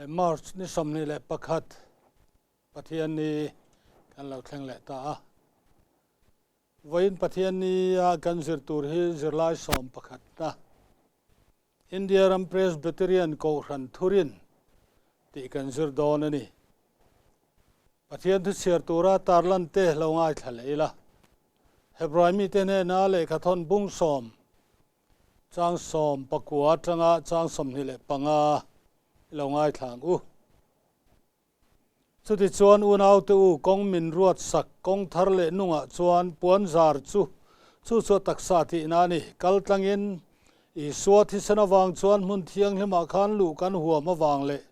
Le March ni 21 Pathianni kan lo thleng leh ta a. Vawiin Pathianni a kan zir tur hi zirlai 11 na India ram Presbyterian Kohhran Thurin tih kan zir dawn a ni. Pathian thu chhiar tura tarlan te lo ngaithla leh ila. Hebrai mite hnena lehkhathawn bung sawm Chang 19 atanga chang 25 i lo ngaithla ang u. Chutichuan unaute u kawng min ruat sak kawng thar leh nungah chuan puan zar chu chu chu a taksa tihna a ni. Kal tlangin Isua thisen avang chuan hmun thianghlimah khan luh kan huam avang leh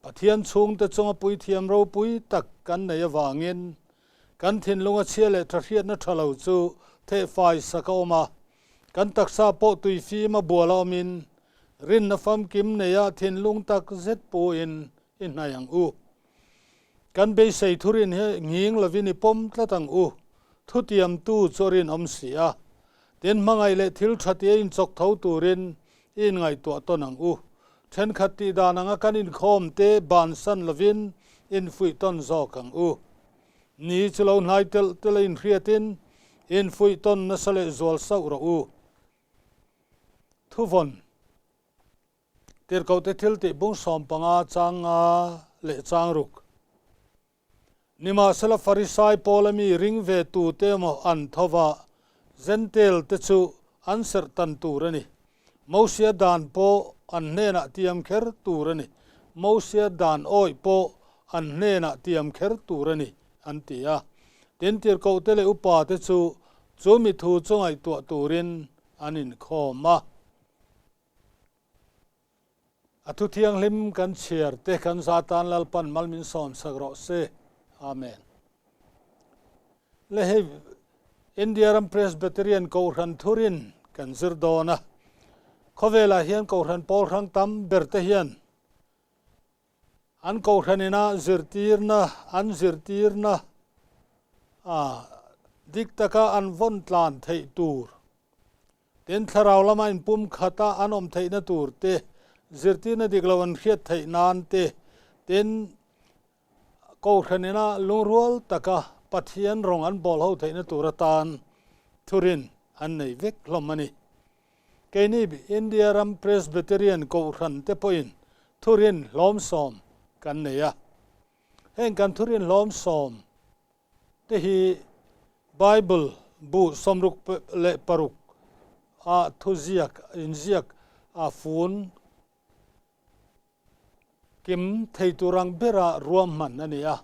Pathian chhungte chunga puithiam ropui tak kan nei avangin kan thinlunga chhia leh thahriatna tha lo chu thehfai sak a awm a. Kan taksa pawh tui fim a bual a awmin, rinna famkim neia thinlung tak zet puin i hnai ang u. Kan beisei thurin hi nghing lovin i pawm tlat ang u, thutiamtu chu a rinawm si a. Tin, hmangaih leh thil tha tia inchawk tho turin i inngaihtuah tawn ang u. Thenkhat tih dan anga kan inkhawm te bansan lovin infuih tawn zawk ang u. Ni chu lo hnai telh telh a inhriatin infuih tawn nasa leh zual sauh rawh u. Thuvawn, Tirhkohte thil tih bung 15 chang nga leh chang ruk. Nimahsela Farisai pawla mi ring ve tute emaw an tho va, Zentail te chu an serh tan tur a ni. Mosia dan pawh an hnenah tiam kher tur a ni. Mosia dan awih pawh an hnenah tiam kher tur a ni, an ti a. Tin, tirhkohte leh upate chu chu mi thu chu ngaihtuah turin an inkhawm a. A thu thianghlim kan chhiar te kan za tan Lalpan mal min sawm sak rawh se. Amen. Le hei India ram Presbyterian Kohhran thurin kan zir dawn a. Khawvelah hian Kohhran pawl hrang tam ber te hian an Kohhran ina zirtirna an zirtirna a dik taka an vawn tlan theih tur Tin, thlarau lama inpum khata an awm theihna tur te, zirtirna dik lo an hriat theih nan te, tin, Kohhran ina lungrual taka Pathian rawng an bawl ho theihna tur atan thurin an nei vek hlawm a ni. Keini India ram Presbyterian Kohhran te pawhin thurin hlawm sawm kan nei a. Heng kan thurin hlawm sawm te hi Bible bu 66 a thuziak inziak a fun kim thei tur ang bera ruahman a ni a.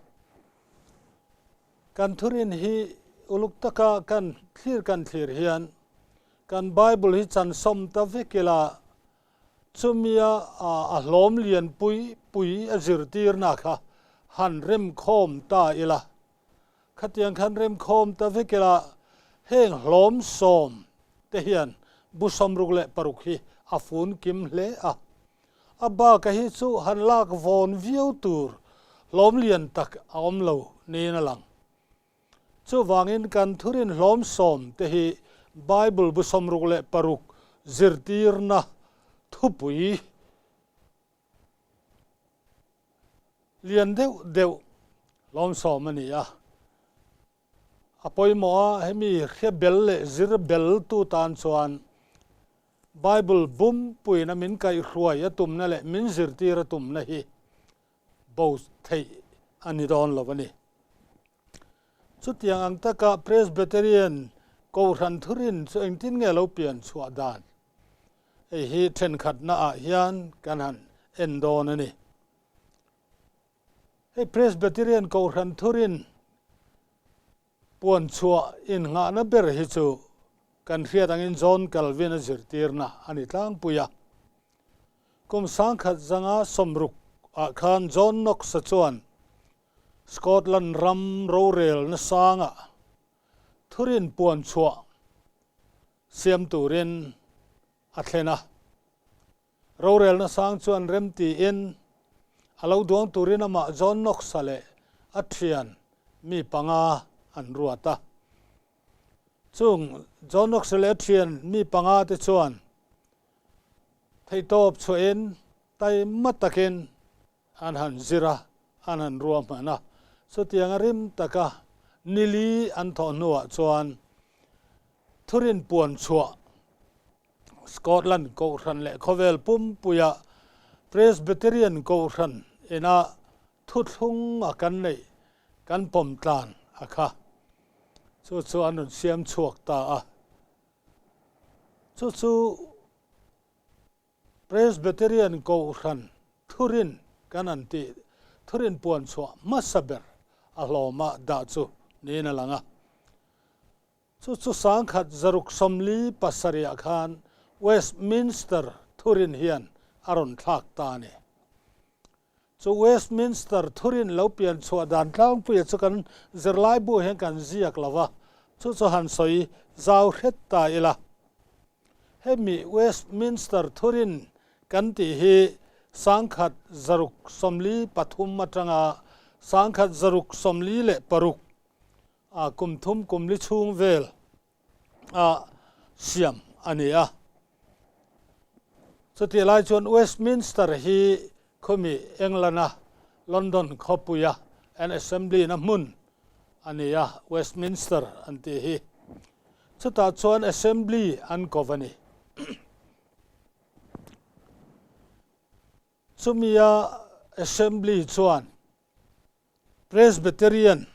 Kan thurin hi uluk taka kan thlir kan thlir hian kan Bible hi chan sawm ta vek ila Chumia a hlawm lian pui pui a zirtirna kha han remkhawm ta ila, khatiang khan remkhawm ta vek ila, heng hlawm sawm te hian bu 66 hi a fun kim hle a. A baka hi chu han lak vawn viau tur hlawm lian tak a awm lo niin a lang. Chuvangin kan thurin hlawm sawm te hi Bible bu 66 zirtirna thupui lian deuh deuh hlawm sawm a ni a. A pawimawh a, hemi hria bel leh zir bel tu tan chuan Bible bumpuina min kaihhruai a tumna leh min zirtir a tumna hi bo theih a ni dawn lo a ni. Chutiang ang taka Presbyterian Kohhran thurin chu engtin nge lo pian chhuah dan? Hei hi thenkhatna ah hian kan han en dawn a ni. Hei Presbyterian Kohhran thurin puan chhuah innghahna ber hi chu kan hriat angin John Calvin a zirtirna a ni tlangpui a. Kum 1160 ah khan John Knox-a chuan Scotland ram rorelna sangah thurin puan chhuah siam turin a thlen a. Rorelna sang chuan remtiin a lo duang turin amah John Knox-a leh a thian mi panga an ruat a. Chung John Knox-a leh a thian mi panga te chuan theihtawp chhuahin taima takin. an han zir a, an han ruahman a. Chutianga rim taka nili an thawh hnuah chuan thurin puan chhuah Scotland Kohhran leh khawvel pumpuia Presbyterian Kohhran ina thuthlung a kan neih kan pawm tlan a kha. Chu chu an rawn siam chhuak ta a. Chu chu Presbyterian Kohhran thurin kan an tih thurin puan chhuah hmasa ber a hlawma dah chu niin a lang a. Chu chu 1637 ah khan Westminster thurin hian a rawn thlak ta a ni. Chu Westminster thurin lo pian chhuah dan tlangpuia chu kan zirlaibu hian kan ziak lo va, chu chu han sawi zau hret ta ila. Hemi Westminster thurin kan tih hi 1673 atanga 1646 a kum thum kum li chhung vel a siam a ni a. Chutih lai chuan Westminster hi khawmi England-a London khawpuia an Assembly na hmun a ni a, Westminster an tih hi. Chutah chuan Assembly an ko a ni. Chumia Assembly chuan Presbyterian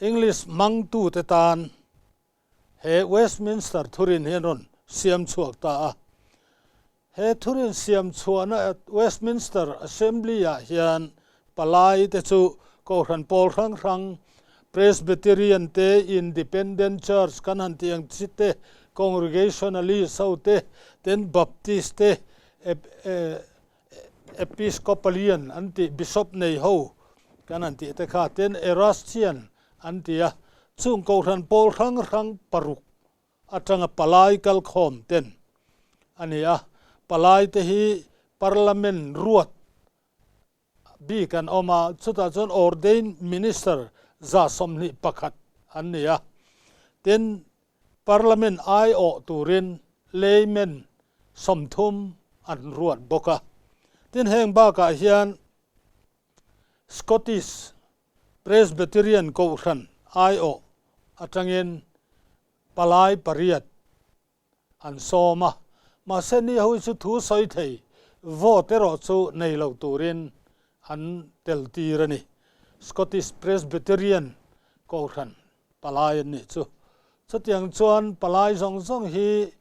English hmangtute tan he Westminster thurin hi an rawn siam chhuak ta a. He thurin siam chhuahna Westminster Assembly-ah hian palai te chu Kohhran pawl hrang hrang, Presbyterian te, Independent Church kan han tih ang chi te, Congregationalist ho te, ten Baptist te, Episcopalian an tih Bishop nei ho kan han tih te kha ten Erastian an ti a, chung kohhran pawl hrang hrang paruk atanga palai kalkhawm ten a ni a, palai te hi Parliament ruat bik an awm a, chutah chuan ordained minister 21 an ni a, tin Parliament aiawh turin laymen 30 an ruat bawk a. Tin, heng bakah hian Scottish Presbyterian Kohhran aiawh atangin palai pariat an sawm a. Mahse, ni ho hi chu thu sawi thei vote erawh chu nei lo turin an tel tir a ni. Scottish Presbyterian Kohhran Palai an nih chu. Chutiang chuan palai zawng zawng hi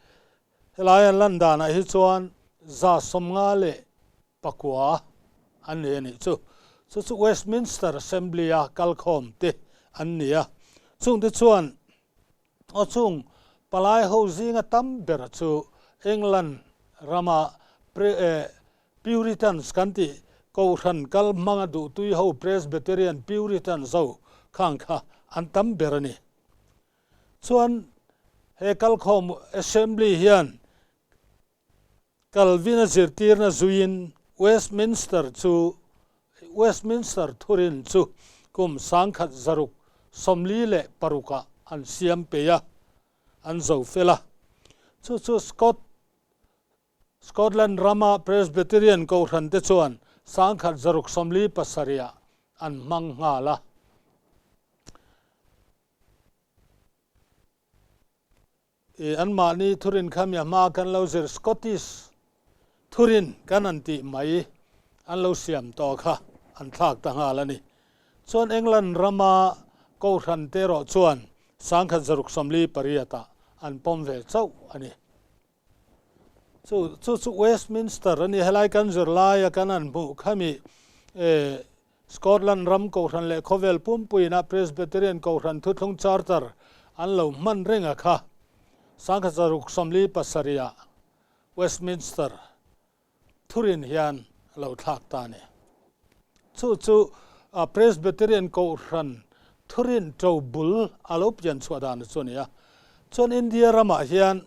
helai an lan danah hi chuan 159 an ni a nih chu. Chu chu Westminster Assembly-a kalkhawm te an ni a. Chungte chuan aw chung palai ho zinga tam ber chu England rama Puritans kan tih Kohhran kal hmanga duhtui ho Presbyterian Puritans ho khang kha an tam ber a ni. Chuan he kalkhawm Assembly hian Calvin-a zirtirna zuiin Westminster chu Westminster thurin chu kum 1646 ah an siam peih a, an zo fel a. Chu chu Scott Scotland rama Presbyterian Kohhran te chuan 1647 ah an hmang nghal a. I anmahni thurin kha mi a hma kan lo zir Scottish thurin kan an tih mai an lo siam tawh kha an thlak ta nghal a ni. Chuan England rama Kohhran te erawh chuan 1648 ah an pawm ve chauh a ni. Chu chu chu Westminster a ni. Helai kan zir laia kan han hmuh khami eh Scotland ram Kohhran leh khawvel pumpuiin a Presbyterian Kohhran thuthlung Charter an lo hman reng a kha. 1647 ah Westminster thurin hian a lo thlak ta a ni. Chu chu Presbyterian Kohhran thurin to bul a lo pian chhuah dan chu a ni a. Chuan India ramah hian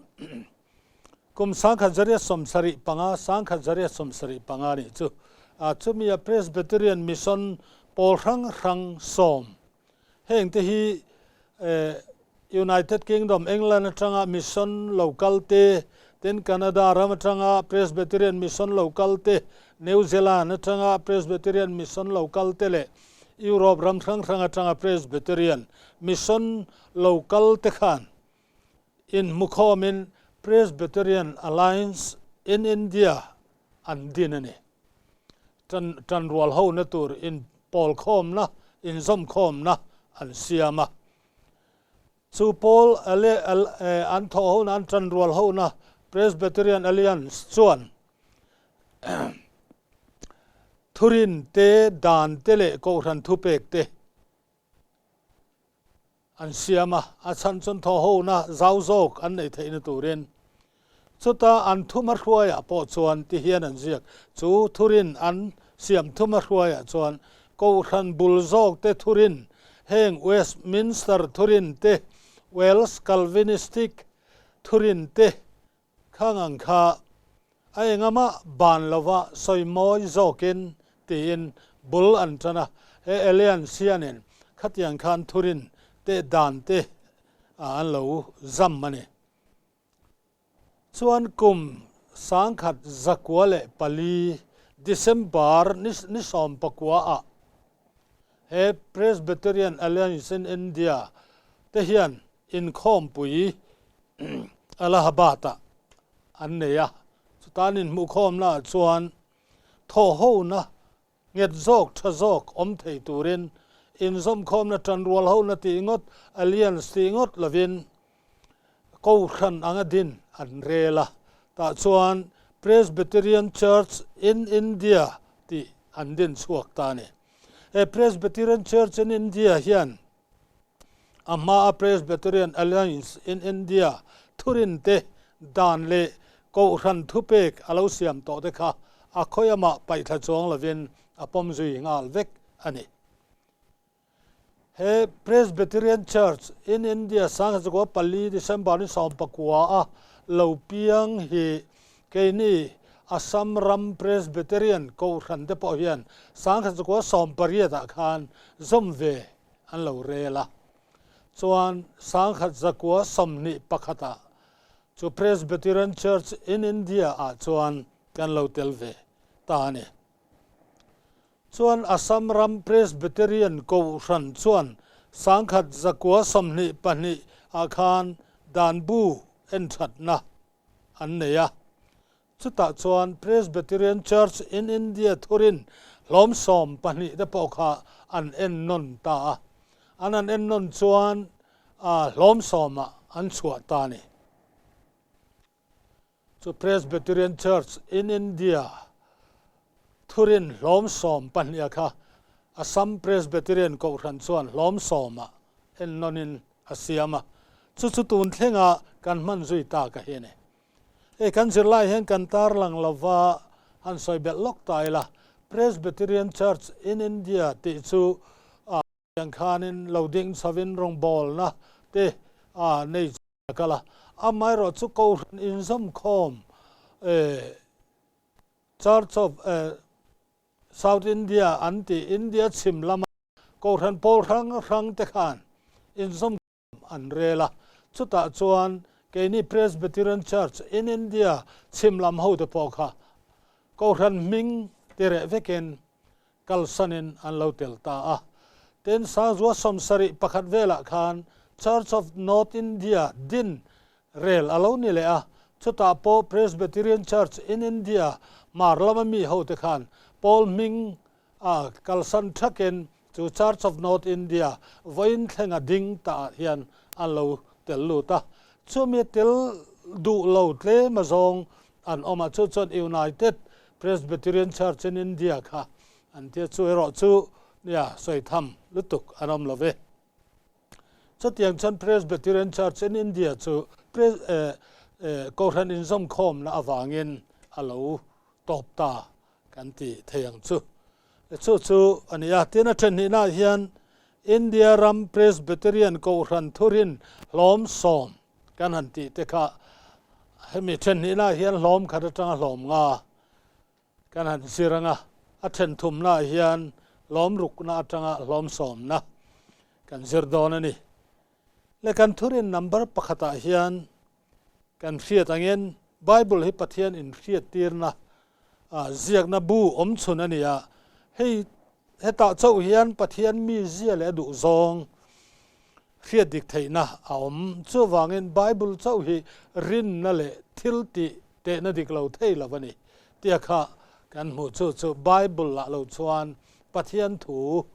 kum 1875, 1875 nih chu chumi a Presbyterian Mission pawl hrang hrang sawm heng te hi United Kingdom, England atanga mission lo kal te, Tin, Canada ram atanga Presbyterian Mission lo kal te, New Zealand atanga Presbyterian Mission lo kal te leh Europe ram hrang hrang atanga Presbyterian Mission lo kal te khan inhmukhawmin Presbyterian Alliance in India an din a ni. Tan tanrual hona tur inpawlkhawmna, inzawmkhawmna an siam a. Chu pawl an thawh hona, an tanrual hona Presbyterian Alliance chuan thurin te, dan te leh kohhran thupek te an siam a, a chhan chuan thawh hona zau zawk an neih theihna turin. Chuta an thuma hruaiah pawh chuan ti hian an ziak, chu thurin an siam thuma hruaiah chuan Kohhran bul zawk te thurin, heng Westminster thurin te, Welsh Calvinistic thurin te khang ang kha a engamah ban lova sawi mawi zawkin tiin bul an tan a, he Alliance hianin khatiang khan thurin te dan te an lo zam a ni. Chuan kum 1904 December ni 19 ah he Presbyterian Alliance in India te hian inkhawmpui Allahabad ah an nei a, chutan inhmuhkhawmna ah chuan thawhhona Nghet zawk, tha zawk awm thei turin inzawmkhawmna tanrual hona tih ngawt, alliance tih ngawt lovin Kohhran anga din an rel a. Tah chuan Presbyterian Church in India tih an din chhuak ta a ni. He Presbyterian Church in India hian a hmaa Presbyterian Alliance in India thurinte dan leh Kohhran thupek a lo siam tawh te kha a khawiamah paihthla chuang lovin a pawm zui nghal vek a ni. He Presbyterian Church in India 1904 December ni 19 a lo piang hi keini Assam ram Presbyterian Kohhran te pawh hian 1918 ah khan zawm ve an lo rel a. Chuan 1921 ah chu Presbyterian Church in India ah chuan kan lo tel ve ta a ni. Chuan Assam ram Presbyterian Kohhran chuan 1922 ah khan dan bu enthatna an nei a. Chutah chuan Presbyterian Church in India thurin hlawm 12 te pawh kha an en nawn ta a. An han en nawn chuan hlawm sawmah an chhuah ta a ni. Chu Presbyterian Church in India thurin hlawm 12 kha Assam Presbyterian Kohhran chuan hlawm sawmah en nawnin a siam a. Chu chu tun thlenga kan hman zui ta ka hi a ni. Hei kan zirlai hian kan tarlang lova han sawi belh lawk ta ila, Presbyterian Church in India tih chu tiang khanin lo ding chhovin rawngbawlna te nei a kal a, amaherawh chu Kohhran inzawmkhawm Church of South India an tih India chhim lama Kohhran pawl hrang hrang te khan inzawm an rel a, chutah chuan keini Presbyterian Church in India chhim lam hote pawh kha Kohhran hming tireh vekin kalsanin an lo tel ta a. Tin, Sangzua 71 velah khan Church of North India din rel a lo ni leh a, chutah pawh Presbyterian Church in India hmar lama mi hote khan pawl hming a kalsan thakin chu Church of North India vawiin thlenga ding taah hian an lo tel lut a. Chumi tel duh lo tlem azawng an awm a, chu chuan United Presbyterian Church in India kha an tia, chu erawh chu nia sawi tham lutuk an awm lo ve. Chutiang chuan Presbyterian Church in India chu Kohhran inzawmkhawmna avangin a lo tawp ta kan ti thei ang chu. Chu chu a ni a, tin a then hnihnaah hian India ram Presbyterian Kohhran thurin hlawm sawm kan han tih te kha hemi then hnihnaah hian hlawm khat atanga hlawm nga kan han zir ang a, a then thumnaah hian hlawm rukna atanga hlawm sawmna kan zir dawn a ni. Le kan thurin number pakhatah hian kan hriat angin. Bible hi Pathian inhriattirna ziakna bu awm chhun a ni a, hei hetah chauh hian Pathian mizia leh a duhzawng hriat dik theihna a awm. Chuvangin Bible chauh hi rinna leh thil tih tehna dik lo thei lo a ni tia kha kan hmuh. Chu chu Bible ah lo chuan Pathian thu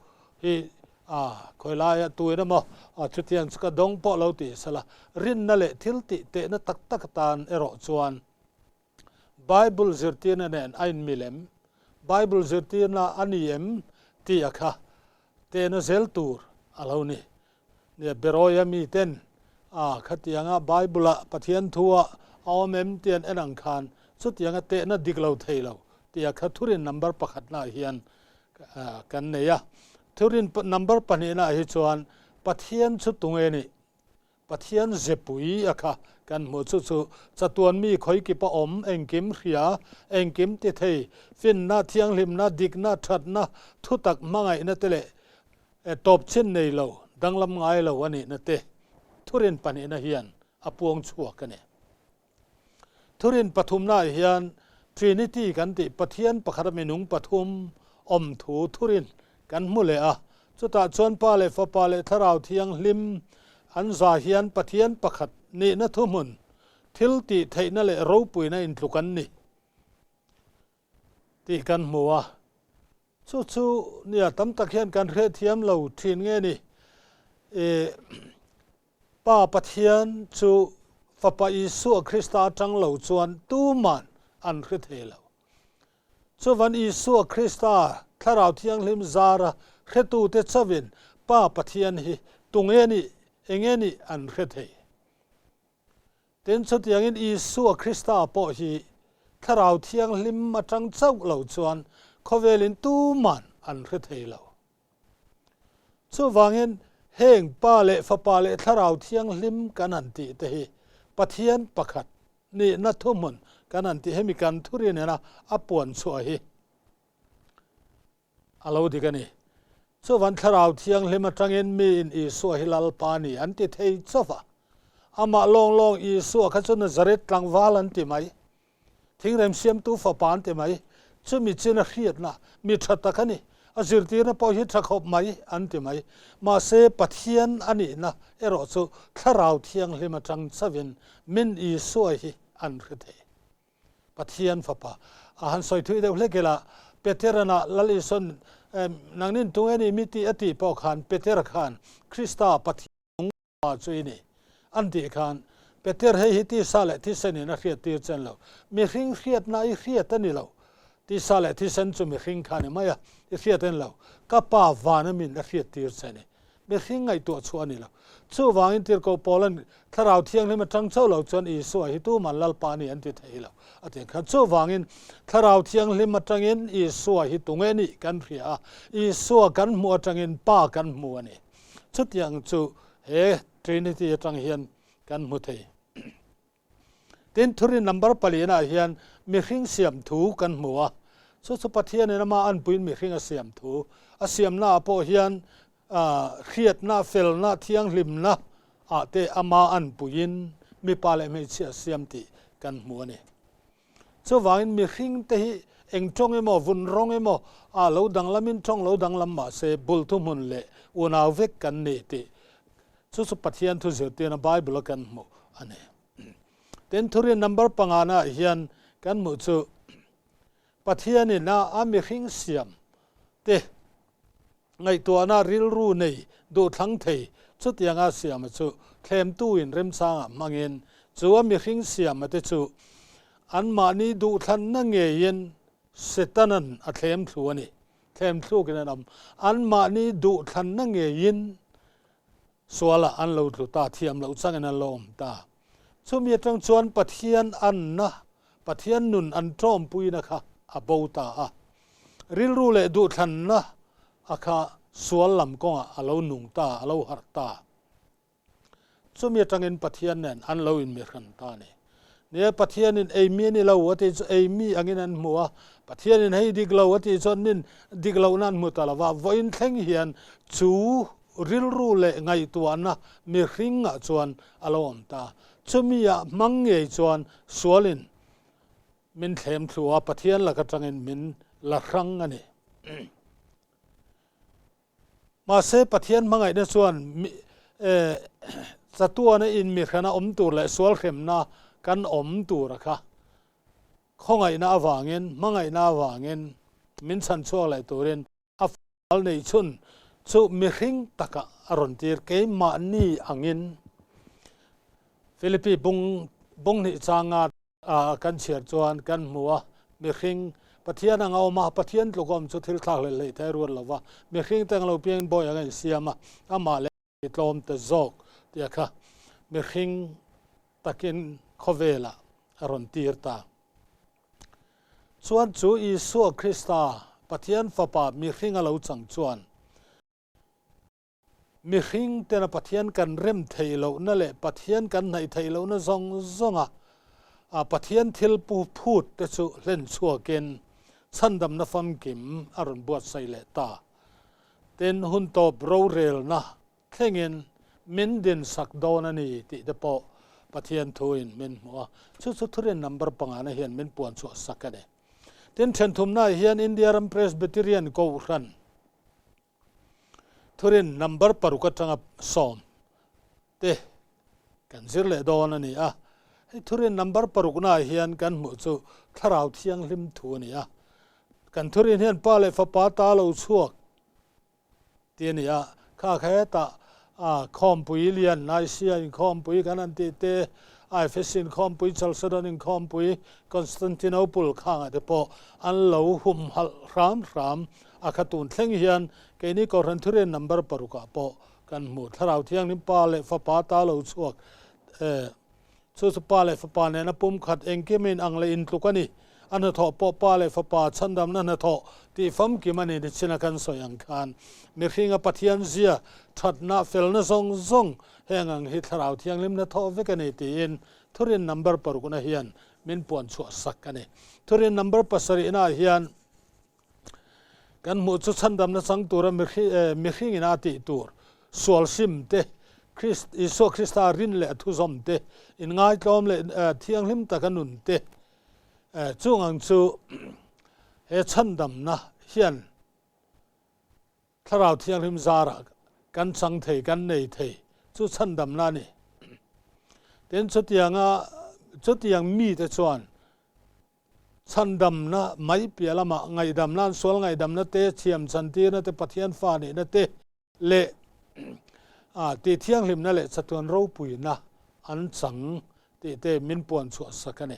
hi a khawi laia tuin emaw chutiang chu ka dawng pawh lo tih sela, rinna leh thil tih tehna tak tak atan erawh chuan Bible zirtirna nen a inmil em? Bible zirtirna a ni em tih a kha tehna zel tur a lo ni. Nia, Beroia miten a khatianga Bible-ah Pathian thu-ah a awm em tih an en ang khan chutianga tehna dik lo thei lo tih a kha thurin number pakhatnaah hian kan nei a. Thurin number pahnihnaah hi chuan Pathian chu tunge nih? Pathian zepui a kha kan hmuh chu chu chatuan mi khawikipa awm, engkim hria, engkim ti thei, finna, thianghlimna, dikna, thatna, thutak hmangaihna te leh tawp chin nei lo, danglam ngai lo a nihna te thurin pahnihna hian a puang chhuak a ni. Thurin pathumnaah hian Trinity kan tih Pathian pakhat a minung pathum awm thu thurin kan hmu leh a. Chutah chuan Pa leh Fapa leh Thlarau Thianghlim an za hian Pathian pakhat nihna thuhmun, thil tih theihna leh ropuina intluk an ni tih kan hmu a. Chu chu nia tam tak hian kan hrethiam lo thin nge ni? Ih. Pa Pathian chu Fapa Isua Krista atang lo chuan tuman an hre thei lo. Chuvan Isua Krista Thlarau Thianghlim zara hretute chauhin Pa Pathian hi tunge nih, enge nih an hre thei. Tin, chutiangin Isua Krista pawh hi Thlarau Thianghlim atang chauh lo chuan khawvelin tuman an hre thei lo. Chuvangin, heng Pa leh Fapa leh Thlarau Thianghlim kan han tih te hi Pathian pakhat nihna thuhmun kan han tih hemi kan thuri nena a puan chhuah hi a lo dik a ni. Chuvan Thlarau Thianghlim atangin miin Isua hi Lalpa ni an ti thei chauh a, amah lawng lawng Isua kha chu Nazareth tlangval an ti mai. Thingrem siamtu fapa an ti mai. Chumi chin a hriatna, mi tha tak a ni. A zirtirna pawh hi tha khawp mai an ti mai. Mahse, Pathian a nihna erawh chu Thlarau Thianghlim atang chauhin min Isua hi an hre thei. Pathian fapa a han sawi thui deuh hlek ila, Peterana Lal Isuan nangnin tunge ni mi tih a tih pawh khan Petera khan Krista Pathian Pa chu i ni. An tih khan, Peter hei hi tisa leh thisen in a hriat tir chen lo. Mihring hriatna i hriat a ni lo. Tisa leh thisen chu mihring kha a ni mai a, i hriat a ni lo. Ka Pa vana min a hriat tir che a ni. Mihring ngaihtuah chhuah a ni lo. Chuvangin Tirhkoh Paula'n Thlarau Thianghlim atang chauh lo chuan Isua hi tuman Lalpa a ni an ti thei lo a ti kha. Chuvangin Thlarau Thianghlim atangin Isua hi tunge nih kan hria a, Isua kan hmuh atangin Pa kan hmu a ni. Chutiang chu he Trinity atang hian kan hmu thei. Tin, thurin number palianah hian mihring siam thu kan hmu a. Chu chu Pathianin ama anpuiin mihring a siam thu. A siamnaah pawh hian hriatna, felna, thianghlimna ah te ama anpuiin mipa leh hmeichhia a siam tih kan hmu a ni. Chuvangin mihringte hi eng tawng emaw, vun rawng emaw ah lo danglamin tawng lo danglam mah se bul thuhmun leh unau vek kan ni tih chu chu Pathian thu zirtirna Bible a kan hmuh a ni. Tin, thurin number pangana ah hian kan hmuh chu Pathianin a a mihring siam te Ngaihtuahna rilru nei duhthlang thei chutianga siama chu thlemtuin remchangah hmangin chu a mihring siama te chu anmahni duhthlanna ngeiin Setanan a thlem thlu a ni. Thlem thlukin an awm. Anmahni duhthlanna ngeiin sualah an lo tlu ta, thiam loh changin an lo awm ta. Chumi atang chuan Pathian anna, Pathian nun an tawmpuina kha a bo ta a. Rilru leh duhthlanna a kha sual lam kawngah a lo nung ta, a lo harh ta. Chumi atangin Pathian nen an lo inmihran ta a ni. Nia, Pathianin ei mi a ni lo a tih chu ei mi angin an hmu a, Pathianin hei dik lo a tih chuan nin dik lohna an hmu ta lo va, vawiin thleng hian chu rilru leh ngaihtuahna mihringah chuan a lo awm ta. Chumi ah hmang ngei chuan sualin. min thlem thlu a, Pathian lak atangin min la hrang a ni. Mahse, Pathian hmangaihna chuan chatuana inmihrana awm tur leh sual hremna kan awm tura kha khawngaihna avangin, hmangaihna avangin min chhan chhuak leh turin a fal neih chhun chu mihring takah a rawn tir keimahni angin Philippi bung bunghnih changa kan chhiar chuan kan hmu a, mihring Pathian anga awm a, Pathian tluk awm chu thil thlak hlelh hleih te a ruat lo va, mihring te ang lo piangin bawi anga insiam a, amah leh i tlawm ta zawk tih a kha mihring takin khawvelah a rawn tir ta. Chuan chu Isua Krista, Pathian Fapa mihring a lo chang chuan, mihring tena Pathian kan rem theih lohna leh Pathian kan hnaih theih lohna zawng zawnga Pathian thil pu phut te chu hlen chhuakin chhandamna famkim a rawn buatsaih leh ta. Tin, hun tawp rorelna thlengin min dinsak dawn a ni tih te pawh Pathian thuin min hmuh a, chu chu thurin number pangana hian min puan chhuah sak a ni. Tin, thenthumnaah hian India ram Presbyterian Kohhran thurin number paruk atanga sawm te kan zir leh dawn a ni a. Hei thurin number paruknaah hian kan hmuh chu Thlarau Thianghlim thu a ni a. Kan thurin hian Pa leh Fapa ta lo chhuak Ti a ni a, kha kha hetah a khawmpui lian Nicaea inkhawmpui kan han tih te, Ephesus inkhawmpui, Chalcedon inkhawmpui, Constantinople khangah te pawh an lo humhalh hram hram a kha tun thleng hian keini Kohhran Thurian number parukah pawh kan hmu. Thlarau Thianghlim Pa leh Fapa ta lo chhuak e. Chu chu Pa leh Fapa nena pumkhat engkimin ang leh intluk a ni. A hnathawh pawh Pa leh Fapa chhandamna hnathawh tih famkim a ni nichin a kan sawi ang khan. Mihringa Pathian zia, thatna, felna zawng zawng heng ang hi Thlarau Thianghlim hnathawh vek a ni tiin thurin number parukna hian min puan chhuah sak a ni. Thurin number pasarihna ah hian Kan hmuh chu chhandamna chang tura mihringin a tih tur sual sim te, Isua Krista rin leh a thuzawm te, inngaitlawm leh thianghlim taka nun te, chung ang chu he chhandamna hian Thlarau Thianghlim zarah kan chang thei, kan nei thei chu chhandamna a ni. Tin, chutianga chutiang mite chuan Chhandamna mai piah lamah ngaihdamna, an sual ngaihdamna te, thiam chantirna te, Pathian fa nihna te leh tih thianghlimna leh chatuan ropuina an chang tih te min puan chhuah sak a ni.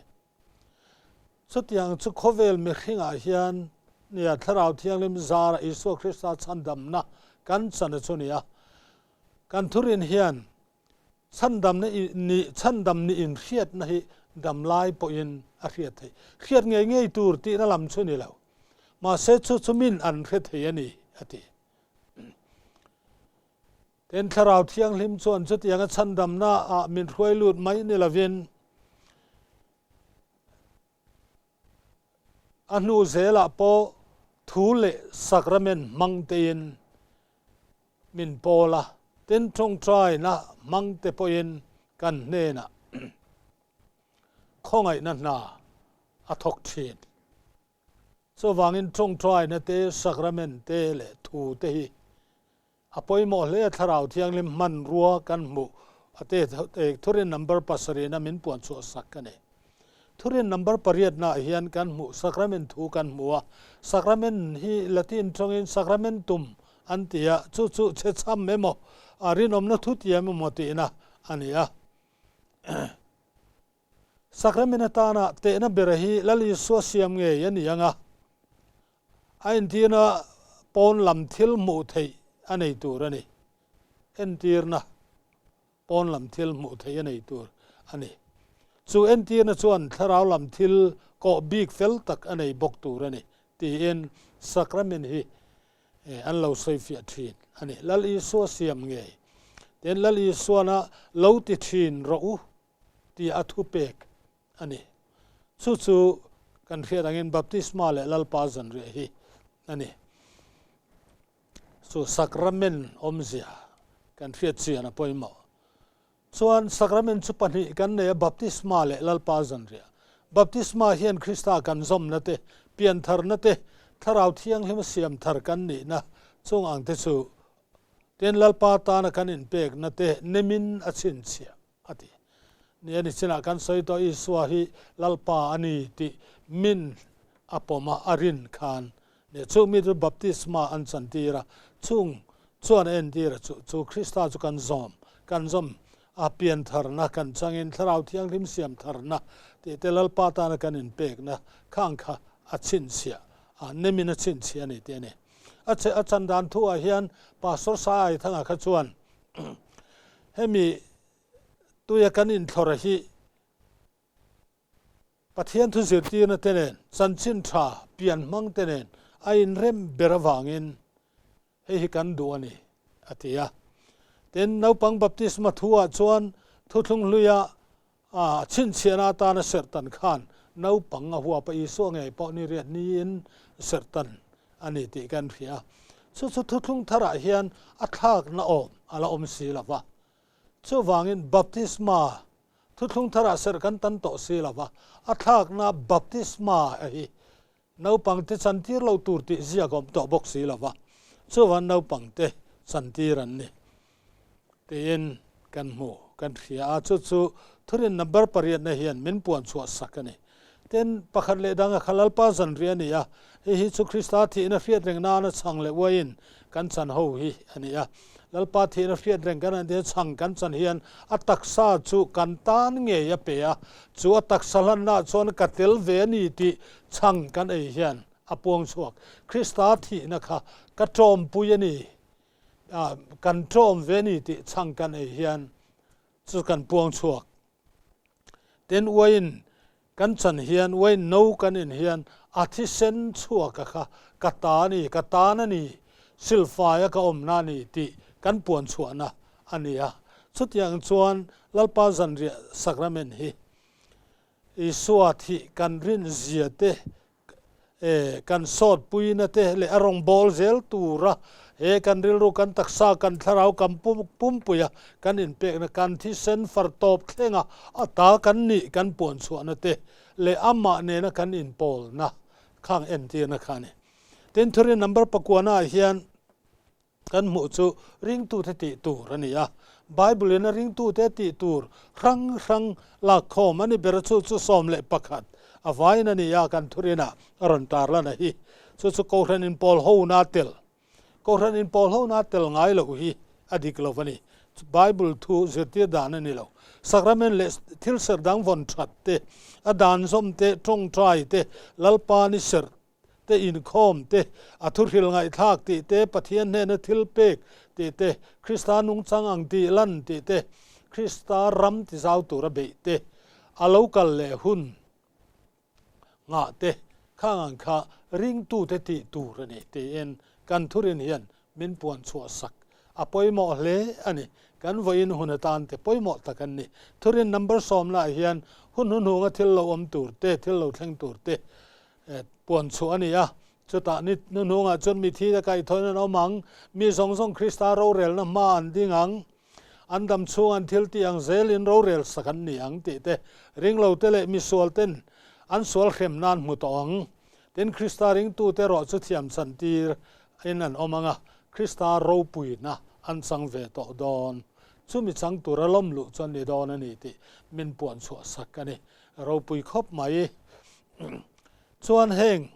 Chutiang chu khawvel mihringah hian nia Thlarau Thianghlim zara Isua Krista chhandamna kan chan a chu nia. Kan thurin hian Chhandamna i nih chhandam nih inhriatna hi damlai pawhin a hriat theih. Hriat ngei ngei tur tihna lam chu ni lo. Mahse chu chu min an hre thei a ni, a ti. Tin, Thlarau Thianghlim chuan chutianga chhandamna ah min hruai lut mai ni lovin, A hnu zelah pawh thu leh sakramen hmang tein min pawl a, tin tawngtaina hmang te pawhin kan hnenah khawngaihna hna a thawk thin. Chuvangin tawngtaina te, sakramen te leh thu te hi A pawimawh hle a Thlarau Thianghlim hmanrua kan hmuh a te Thurin number pasarihna min puan chhuah sak a ni. Thurin number pariatna ah hian kan hmuh Sacrament thu kan hmu a, Sacrament hi Latin tawngin Sacramentum an ti a, chu chu chhechham emaw, a rinawmna thu tiam emaw tihna a ni a. Sacrament atana tehna bera hi Lal Isua siam ngei a ni ang a, a entirna pawn lam thil hmuh theih a nei tur a ni. Entirna pawn lam thil hmuh theih a nei tur a ni. Chu entirna chuan thlarau lam thil kawh bik fel tak a nei bawk tur a ni tiin Sacrament hi an lo sawifiah thin a ni. Lal Isua siam ngei. Tin, Lal Isuana lo ti thin rawh u tih a thupek a ni. Chu chu kan hriat angin baptisma leh Lalpa zanriah hi a ni. Chu sacrament awmzia kan hriat chian a pawimawh. Chuan sacrament chu pahnih kan nei a, baptisma leh Lalpa zanriah. Baptisma hian Krista kan zawmna te, piantharna te, Thlarau Thianghlima siam thar kan nihna chung ang te chu Tin Lalpa tana kan inpekna te nemin a chhinchhiah a ti. Ni a ni chinah kan sawi tawh Isua hi Lalpa a ni tih min a pawm a, a rin khan ni chung mi chu baptisma an chantir a, chung chuan a entir a chu chu Krista chu kan zawm, kan zawm a piantharna kan changin Thlarau Thianghlim siamtharna tih te Lalpa tana kan inpekna khang kha a chhinchhiah a, nemin a chhinchhiah a ni tih a ni. A che a chan dan thu ah hian Pastor Sai Thanga kha chuan hemi tuia kan inthlawrh hi Pathian thu zirtirna te nen, chanchin tha pian hmang te nen a inrem ber avangin hei hi kan duh a ni a ti a. Tin, naupang baptisma thu ah chuan thuthlung hluia A chhinchhiahna atana serhtan khan naupang a huap a, Isua ngei pawh ni riat niin serhtan a ni tih kan hria. Chu chu thuthlung tharah hian a thlakna awm a la awm si lo va. Chuvangin baptisma thuthlung tharah serh kan tan tawh si lo va, a thlakna baptisma hi naupangte chantir lo tur tih ziak a awm tawh bawk si lo va, chuvang naupangte chantir an ni. Tiin kan hmu, kan hria a, chu chu thurin number pariatna hian min puan chhuah sak a ni. Tin, pakhat leh danga kha Lalpa zanriah a ni a, hei hi chu Krista thihna hriat reng nana chhang leh uaiin kan chan ho hi a ni a. Lalpa thihna hriat reng kan han tia chhang kan chan hian a taksa chu kan tan ngei a pe a, chu a taksa hlannaah chuan ka tel ve a ni tih chhang kan ei hian a puang chhuak. Krista thihna kha ka tawmpui a ni Kan ṭawm ve ni tih chhang kan ei hian chu kan puang chhuak. Tin, uain kan chan hian, uain no kan in hian a thisen chhuak a kha ka ta a ni, ka tan a ni, silfaia ka awmna a ni tih kan puan chhuahna a ni a. Chutiang chuan Lalpa zanriah sakramen hi Isua thih kan rin zia te E, kan sawt puina te leh a rawn bawl zel tura he kan rilru, kan taksa, kan thlarau, kan pumpuia kan inpekna, kan thisen far tawp thlenga a ta kan nih kan puan chhuahna te leh amah nena kan inpawlna khang entirna kha a ni. Tin, thurin number pakuana ah hian Kan hmuh chu ringtute tih tur a ni a. Bible-in a ringtute tih tur hrang hrang lakkhawm a ni ber chu chu 11 a vain a ni a, kan thurinah a rawn tarlan a hi. Chu chu Kohhran inpawl hona tel, Kohhran inpawl hona tel ngai loh hi a dik lo a ni. Bible thu zirtir dan a ni lo. Sacrament leh thil serh dang vawn that te, a dan zawm te, tawngtai te, Lalpa ni serh te inkhawm te, a thuhril ngaihthlak tih te, Pathian hnena thil pek tih te, Krista nungchang ang tih lan tih te, Krista ram tizau tura beih te, a lo kal leh hun nghah te, khang ang kha ringtute tih tur a ni tiin kan thurin hian min puan chhuah sak a pawimawh hle a ni. Kan vawiin hun atan te pawimawh tak an ni. Thurin number sawmnaah hian hun hnuhnunga thil lo awm tur te, thil lo thleng tur te Puan chhuah a ni a, chutah ni hnuhnungah chuan mithi te kaihthawhin an awm ang, mi zawng zawng Krista rorelna hma an ding ang, an dam chhung an thil tih ang zelin rorel sak an ni ang tih te, ringlote leh misual ten an sual hrem nan hmu tawh ang. Tin, Krista ringtute erawh chu thiam chantir in an awm ang a, Krista ropuina an chang ve tawh dawn. Chumi chang tura lawm luh chu an ni dawn a ni tih min puan chhuah sak a ni. Ropui khawp mai. Chuan heng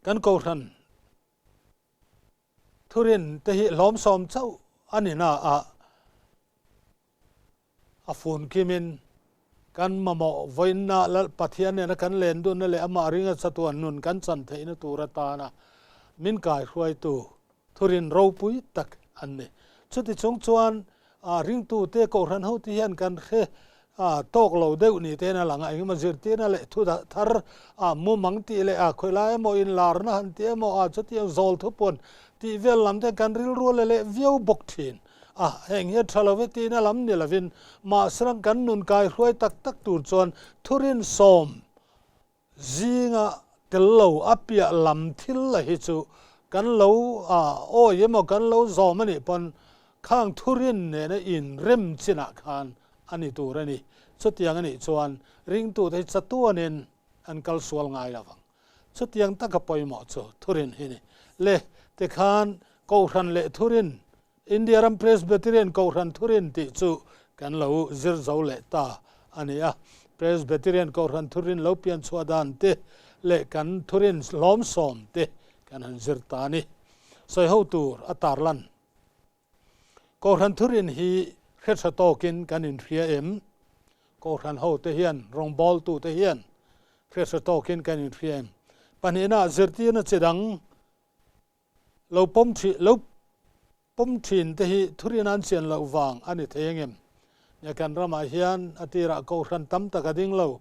kan kohhran thurin te hi hlawmsawm chauh a ni na a, a fun kimin kan mamawh vawiinna Lal Pathian nena kan len dunna leh amah ringa chatuan nun kan chan theihna tur atana min kaihruaitu Thurin ropui tak an ni. Chuti chung chuan ringtute kohhran hote hian kan hre tawk lo deuh ni tein a lang a, engemaw zirtirna leh thu thar mumang tih leh khawilai emaw inlarna han tih emaw chutiang zawl thupuan tih vel lam te kan rilru la leh viau bawk thin a, heng hi a tha lo e tiin a lam ni lovin mahse kan nun kaihruai tak tak tur chuan thurin sawm Zinga tel lo a piah lam thil la hi chu kan lo awi emaw kan lo zawm a nih pawn khang thurin nena inrem chinah khan a ni tur a ni. Chutiang a nih chuan ringtute hi chatuanin an kal sual ngai lo vang. Chutiang taka pawimawh chu thurin hi ni. Le, tikhan Kohhran leh thurin, India ram Presbyterian Kohhran thurin tih chu kan lo zir zo leh ta a ni a. Presbyterian Kohhran thurin lo pian chhuah dan te leh kan thurin hlawmsawm te kan han zir ta a ni. Sawi ho tur a tarlan. Kohhran thurin hi hre tha tawkin kan inhria em? Kohhran hote hian, rawngbawltute hian hre tha tawkin kan inhria em? Pahnihna, zirtirna chi dang lo pawm thin, lo pawm thin te hi thurin an chian loh vang a ni thei angem? Nia kan ramah hian a tirah kohhran tam tak a ding lo.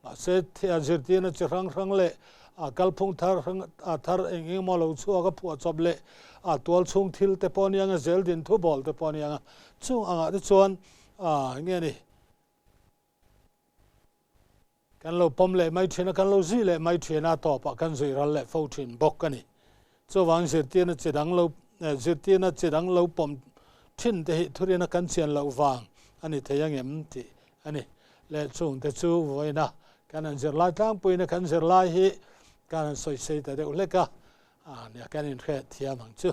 Mahse, zirtirna chi hrang hrang leh a kalphung thar hrang a thar eng eng emaw lo chhuak a phuah chawp leh a tual chhung thil te pawh a niang a, zel din thu bawl te pawh a niang a. Chung angah te chuan a nge ni kan lo pawm leh mai thin a, kan lo zui leh mai thin a, tawpah kan zui ral leh fo thin bawk a ni. Chuvang zirtirna chi dang lo zirtirna chi dang lo pawm thin te hi thurina kan chian loh vang a ni thei angem tih a ni. Leh chungte chu vawiina kan han zirlai tlangpuiina kan zirlai hi kan han sawisei ta deuh hlek a, nia kan inhriat thiam ang chu.